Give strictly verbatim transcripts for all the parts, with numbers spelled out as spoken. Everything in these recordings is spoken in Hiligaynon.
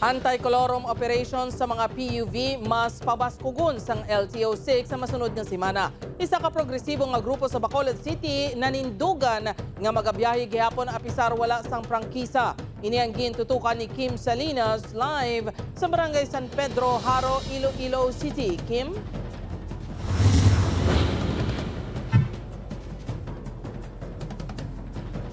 Anti-colorum operation sa mga P U V mas pabaskugon sang L T O six sa masunod nga semana. Isa ka progresibo nga grupo sa Bacolod City nanindugan nga magabiyahe gihapon apisar wala sang prangkisa. Ini ang gintutukan ni Kim Salinas live sa Barangay San Pedro, Jaro, Iloilo City. Kim?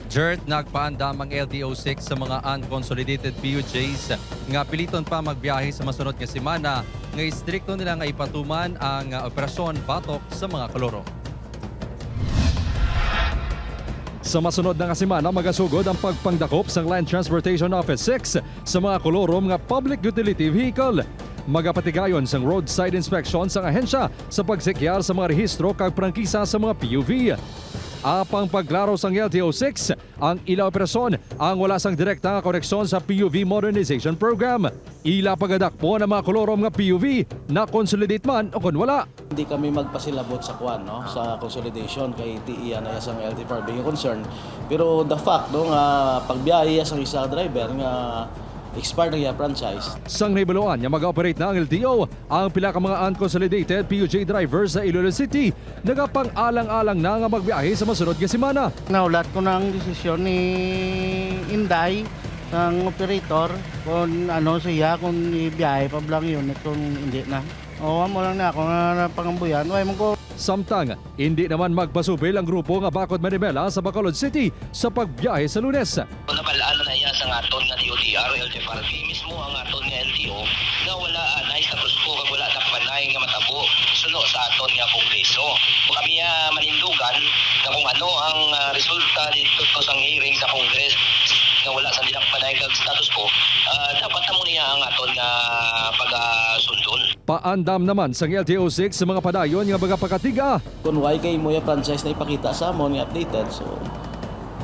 Jert, nagpaandam ang L T O six sa mga unconsolidated P U Js nga piliton pa magbiyahe sa masunod nga semana nga istrikto nila nga ipatuman ang, ah, operasyon batok sa mga kolorum. Sa masunod na nga semana, magasugod ang pagpangdakop sang Land Transportation Office six sa mga kolorum nga public utility vehicle. Magapatigayon sang roadside inspection sang ahensya sa pagsekyar sa mga rehistro kag prangkisa sa mga P U V. Apang pagklaro sang L T O six, ang ila operasyon ang wala sang direkta nga koneksyon sa P U V Modernization Program. Ila pagadakpon ang mga kolorum nga P U V na consolidate man o kon wala. Hindi kami magpasilabot sa kwan, no, sa consolidation kay ti iya na iya sang L T F R B nga concern. Pero the fact, no, nga pagbiyahe iya sang isa ka driver nga expired ang iya franchise. Sang nahibaluan nga mag-operate na ang L T O, ang pila ka mga unconsolidated P U J drivers sa Iloilo City nagapang-alang-alang na nga magbiyahe sa masunod nga semana. Nahulat ko na ang desisyon ni Inday, ang operator, kung ano siya, kung ibiyahe pa ba ang unit, kung hindi na. O, amo lang na ako nga napangambuyan. Way man ko. Samtang, indi naman magpasubil ang grupo nga Bakod Manibela sa Bacolod City sa pagbiyahe sa Lunes. Nabal-an na niya sang aton nga D O T R, L T F R B, mismo ang aton nga L T O nga wala anay status quo kag wala dakpanay nga matabo suno sa aton nga Kongreso. Kami, ah, manindugan nga kung ano ang, ah, resulta dito sang hearing sa Congress nga wala sang dinakpanay kag status quo, ah, dapat amo niya ang aton nga pagasundon. Paandam naman sang L T O six sa mga padayon nga magapakatiga. Kon way kay mo ya franchise na ipakita sa amon nga updated, so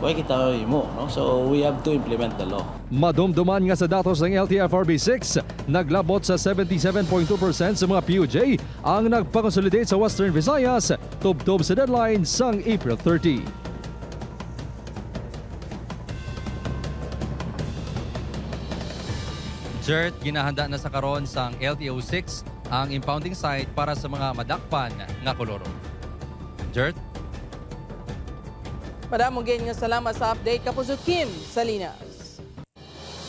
way kita mo, no? So we have to implement the law. Madumduman nga sa datos sang L T F R B six, naglabot sa seventy seven point two percent sa mga P U J ang nagpakonsolidate sa Western Visayas tubtob sa deadline sang April thirty. Jert, ginahanda na sa karon sang L T O six ang impounding site para sa mga madakpan nga kolorum. Jert? Madamo gid nga salamat sa update, Kapuso Kim Salinas.